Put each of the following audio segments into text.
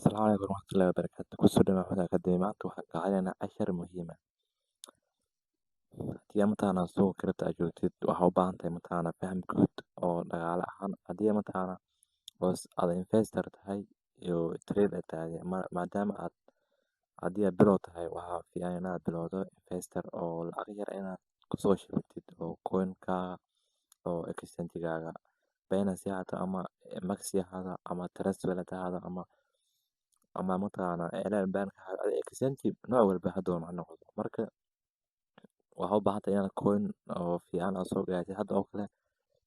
Asalaamu calaykum waraxmatullaahi wabarakaatu. Kusoo dhawaad Academy. Maanta waxaan qaadanaynaa cashar muhiim ah. Haddii aad mataqaanaa suuqa crypto aad joogtid, waxaa u baahan tahay mataqaanaa faham guud oo dhaqaale ahaan. Haddii aad mataqaanaa oo aad investor tahay iyo trader tahay, maadaama aad haddii aad bilow tahay, waxaa fiican inaad bilowdo investor oo lacag yar inaad kusoo shubtid oo coin-ka oo exchange-gaaga Binance ha ahaato ama MEXC ha ahaado ama Trust Wallet ha ahaado ama mataqaanaa LN Bank ha ahaado, exchange nooc walba ha doono ha noqdo. Marka waxaa u baahan tahay inaad coin oo fiican aad soo gadatid. Hadda oo kale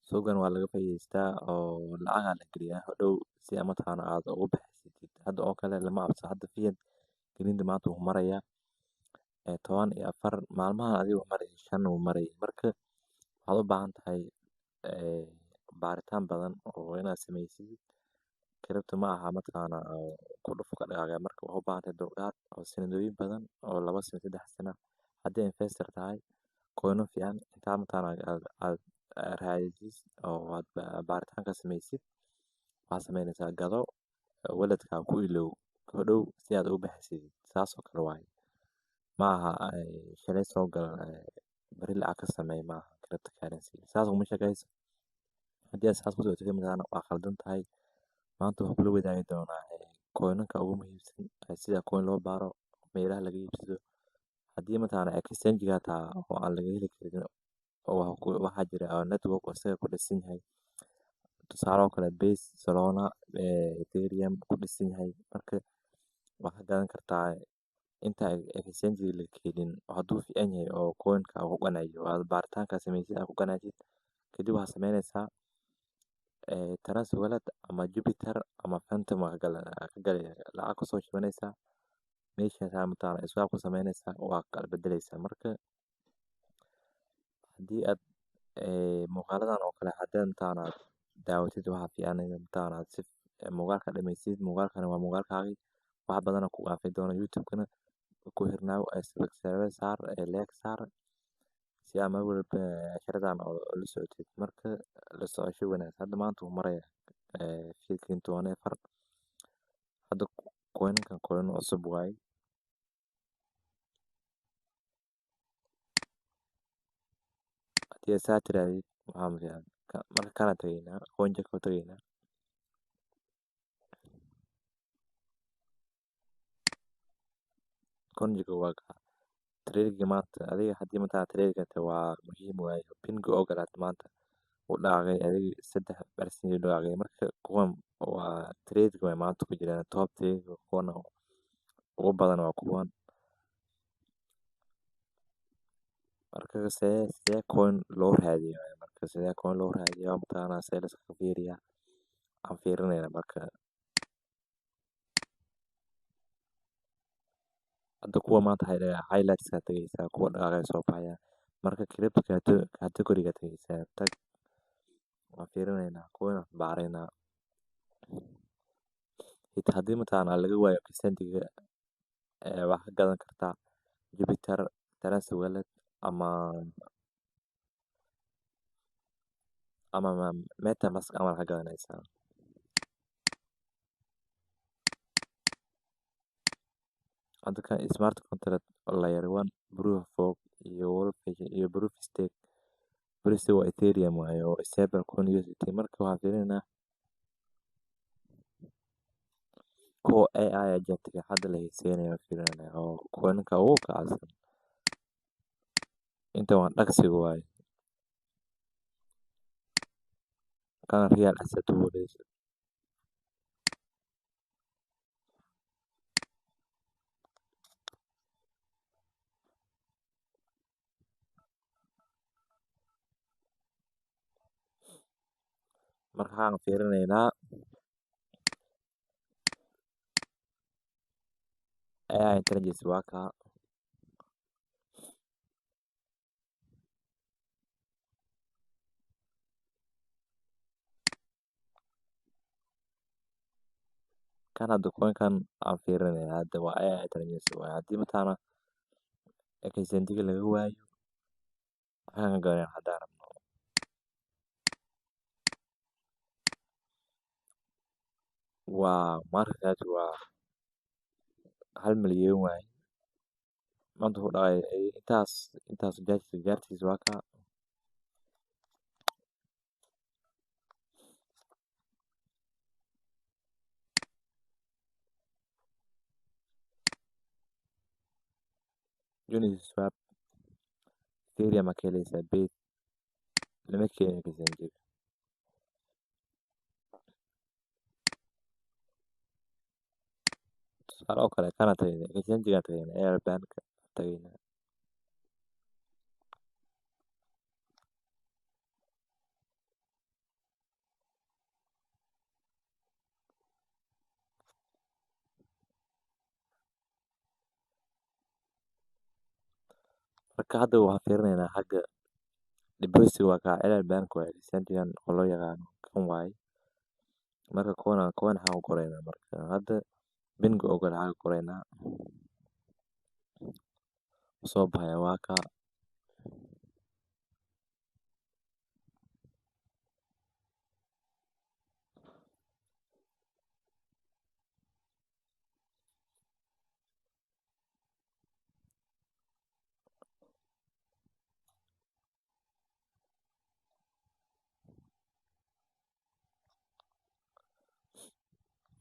suuqan waa laga faa'iidaystaa oo lacagaa la geliyaa hadhow si aad mataqaanaa aad ugu baxsatid. Hadda oo kale lama cabso. Hadda fiat greed maanta wuu marayaa 14, maalmahan adiga wuu marayay 5 wuu marayay. Marka waxaad u baahan tahay baaritaan badan oo inaad sameysid. Crypto ma aha mataqaanaa oo ku dhufo ka dhaqaaqaya. Marka waxaad u baahan tahay dulqaad oo sanadooyin badan oo 2 sano, 3 sano. Haddii investor tahay, coino fiican intaa mataqaanaa aad raadisid oo aad baaritaan ka sameysid, waxaad sameynaysaa gado walletka ku ilow hadhow si aad ugu baxsatid. Saas oo kale waaye. Ma aha shalay soo gal, beri lacag ka sameey, ma aha cryptocurrency saas uma shaqeyso. Haddii aad saas ku socotid, mataqaanaa waa khaldan tahay. Maanta waxaan kula wadaagi doonaa coinanka ugu muhiimsan, sida coin loo baaro, meelaha laga iibsado. Haddii mataqaanaa exchange-ga taa oo aan laga heli karin, oo waxaa jira oo network oo isaga ku dhisan yahay, tusaale oo kale Base, Solana, Ethereum ku dhisan yahay. Marka waxaad gadan kartaa inta exchange la keenin. Hadduu fiican yahay oo coin-ka ku qanaciyo, aad baaritaanka sameysid, aad ku qanacsid, kadib waxaad sameynaysaa Trust Wallet ama Jupiter ama Phantom waa ka gali, lacag kusoo shubanaysaa meeshaas, mataqaanaa swap ku sameynaysaa, waa kala bedeleysaa. Marka haddii aad muuqaaladan oo kale haddii mataqaanaa daawatid, waxaa fiican in mataqaanaa si muuqaalka dhammaysid. Muuqaalkani waa muuqaalkaagii wax badan ku anfici doona. YouTube-kana ku xirnaaw, subscribe saar, like saar, si aad mar walba casharadan oo la socotid. Marka la socosho wanaagsan. Hadda maanta wuu maraya fiidkiin 14. Hadda coinkan coin cusub waaye. Haddii aad saa tirahdid, waxaa fiican marka kana tagaynaa, CoinGecko tagaynaa. CoinGecko waa ka trade maanta. Adiga haddii maanta trade gata waa muhiim waaye. Pingu oo galaad maanta uu dhaqaaqay adiga 3% uu dhaqaaqay. Marka kuwan waa trade way maanta ku jiraan top trade, kuwana ugu badan waa kuwan. Marka sidee coin loo raadiyo? Marka sidee coin loo raadiyo, mataqaanaa see la iskaga fiiriyaa, aan fiirinayna. Marka hadda kuwa maanta highlights ka tagaysaa, kuwa dhaqaaqay soo baxaya. Marka crypto category ga tagaysaa, tag, waan fiirinaynaa, kuwana baaraynaa. Xitaa haddii mataqaanaa laga waayo percentiga, waxaa ka gadan kartaa Jupiter, Trust Wallet ama MetaMask ama ka gadanaysaa. Hadda kan smart contract layer one, proof of work iyo wolffish iyo proof stake. Proof stake waa Ethereum waaye oo stable coin USDT. Marka waxaan fiirinaynaa kuwa AI agentiga hadda la hiiseynayo fiirinayna oo coinka ugu kacsan. Inta waan dhaqsiga waaye kan real asset wallet. Marka waxaan fiirinaynaa AI intelligence, waa kaa. Kan hadda coinkan aan fiirinaya hadda waa AI intelligence waaye. Haddii mataqaana exchange laga waayo, waxaan ka gadanaa haddaan rabno. Waa markaas waa 1 milyan waaye. Maanta wuxuu dhacay intaas gaartiis waa ka Uniswap. Ethereum aa ka heleysaa, Base lama keenin exchange. Tusaale oo kale kana tagayna exchange-gaan, tagayna Airbank tagayna. Marka hadda waxaan fiirinaynaa xagga deposit. Waa kaa LBank waaye exchange-gan oo loo yaqaano kan waaye. Marka kuwana kuwan waxaan ku qoraynaa, marka hadda BNB oo kale waxaan ku qoraynaa, soo baxaya waa kaa.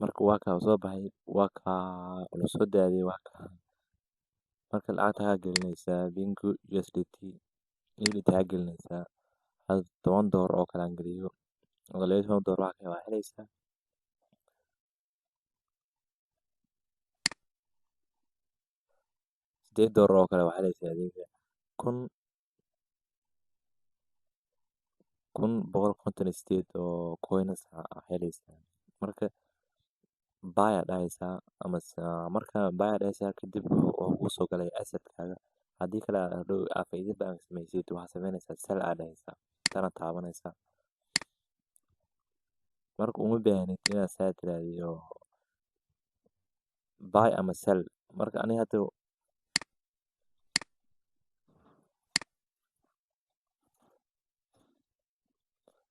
Marka waa kaa soo baxay, waa kaa la soo daadiyay, waa kaa. Marka lacagta waxaa gelinaysaa BNB USDT, USDT waxaa gelinaysaa hal $10 oo kale aan geliyo oo $12 waa helaysaa $8 oo kale. Waxaa helaysaa adeega 1158 oo coins aa helaysaa. Marka buy aa dhahaysaa ama marka buy aa dhahaysaa, kadib wuxuu kuu soo galay assetkaaga. Haddii kale aad hadhow aa faa'iido badan samaysid, waxaa samaynaysaa sell aa dhahaysaa, tana taabanaysaa. Marka uma baahnid inaad saa tiraahdo buy ama sell. Marka aniga hadda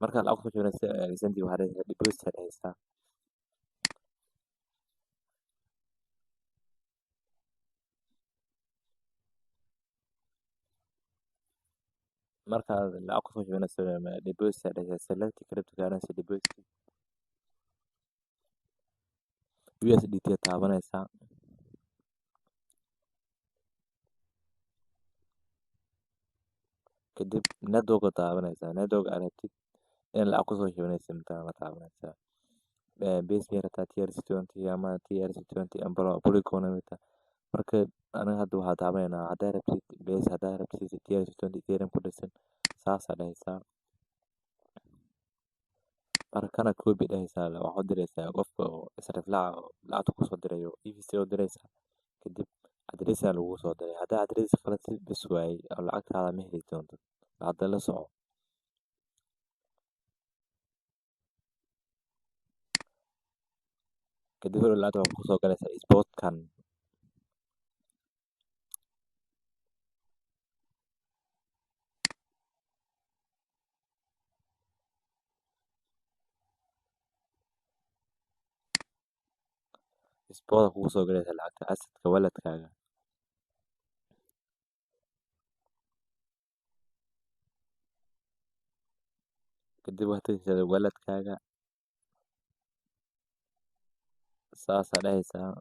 marka lacag ku shubanaysa exchange, waxaa dhahaysaa deposit aa dhahaysaa. Markaad lacag kusoo shubanayso deposit aa dhahaysaa, select cryptocurrency deposit, USDT aa taabanaysaa. Kadib network aa taabanaysaa, network aad rabtid in lacag kusoo shubanaysa intaa taabanaysaa. Base miyaa rabtaa, TRC20 ama TRC20 ama Polygon rabtaa? Marka aniga hadda waxaa taabanaynaa haddaa rabtid Base, haddaa rabtid TRC20, Ethereum ku dhisan, saasaa dhahaysaa. Marka kana copy dhahaysaa, waxaad u diraysaa qofka oo sariflaha oo lacagta kusoo dirayo, EVC u diraysaa. Kadib address aa lagu soo diray. Haddaa address qalatid, bas waaye oo lacagtaada ma heli doonto. Hadda la soco. Kadib hore lacagta waxaa kusoo galaysaa spotkan. Spot kugu soo galaysaa lacagta assetka walletkaaga. Kadib waxaad tagaysaa walletkaaga, saasaa dhahaysaa.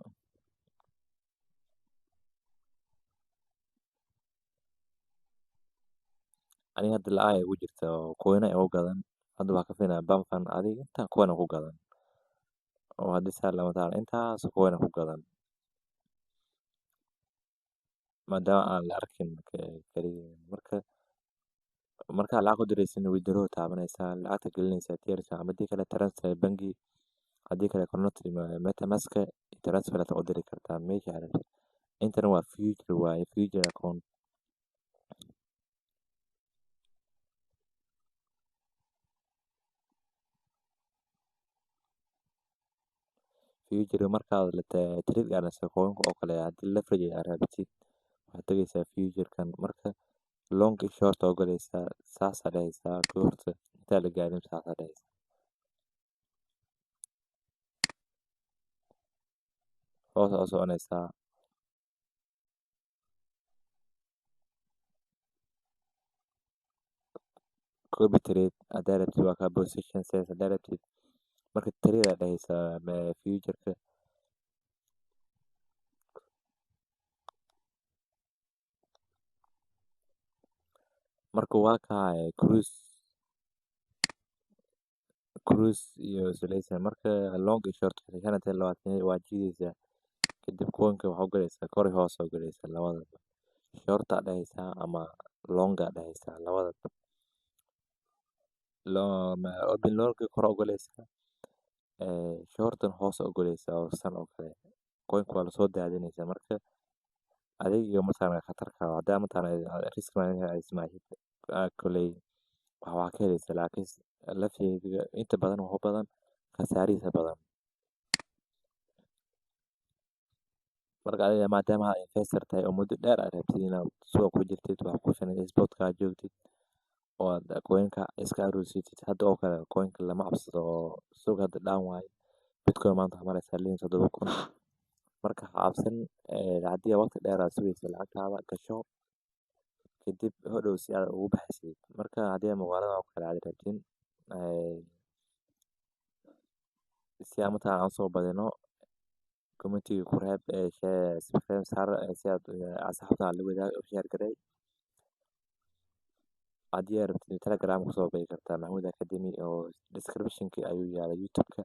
Aniga hadda lacag ay igu jirta oo coin igu gadan. Hadda waxaa ka filanaya bamkan adiga intaan coin ku gadan oo haddii saa lama taala intaas coin ku gadan, maadaama aan la arkin kaliya. Marka markaa lacag ku diraysin, withdraw taabanaysaa, lacagta gelinaysaa TRC ama haddii kale transfer bangi, haddii kale connect MetaMask, transfer u diri kartaa meesha aad rabtid. Intana waa future waaye, future account. Future markaad la trade garanayso coinka oo kale, haddii leverage aad rabtid, waxaad tagaysaa future-kan. Marka long iyo short oo galaysaa, saasaa dhahaysaa. Goorta intaa la gaarin, saasaa dhahaysaa. Hoos aa u soconaysaa. Copy trade hadaa rabtid, waa kaa. Position size hadaa rabtid. Marka trade aa dhahaysaa future-ka. Marka waa kaa cross iyo isolation. Marka long iyo short 25 waa jiidaysaa, kadib coinka waxaa u galaysaa kor iyo hoos u galaysaa labadaba. Short aa dhahaysaa ama long aa dhahaysaa, labadaba. Open long kor u galaysaa, shortan hoos u galaysaa oo san oo kale. Coinka waa lasoo daadinaysaa. Marka adiga mataqaana khatarka hadaa mataqaana risk management aad isticmaashid, koley wax waa ka helaysaa, laakiin lafteeda inta badan wax badan khasaarihiisa badan. Marka adiga maadaama aad investor tahay oo muddo dheer aad rabtid inaad suuqa ku jirtid, wax ku filan spotka aad joogtid oo aad coinka iska aruursatid. Hadda oo kale coinka lama cabsado oo suuqa hadda down waaye. Bitcoin maanta waxaa maraysaa 67,000. Marka ha cabsan. Haddii aad waqti dheer aad sugaysa, lacagtaada gasho, kadib hodhow si aad ugu baxsid. Marka haddii muuqaalada oo kale aad rabtin si aan mataqaana aan soo badino, commentiga ku reeb, subscribe saar si aad asxaabta la wadaag oo share garay. Haddii aad rabtid, Telegram kusoo bagi kartaa, Maxamuud Academy, oo description-ka ayuu yaalaa YouTube-ka.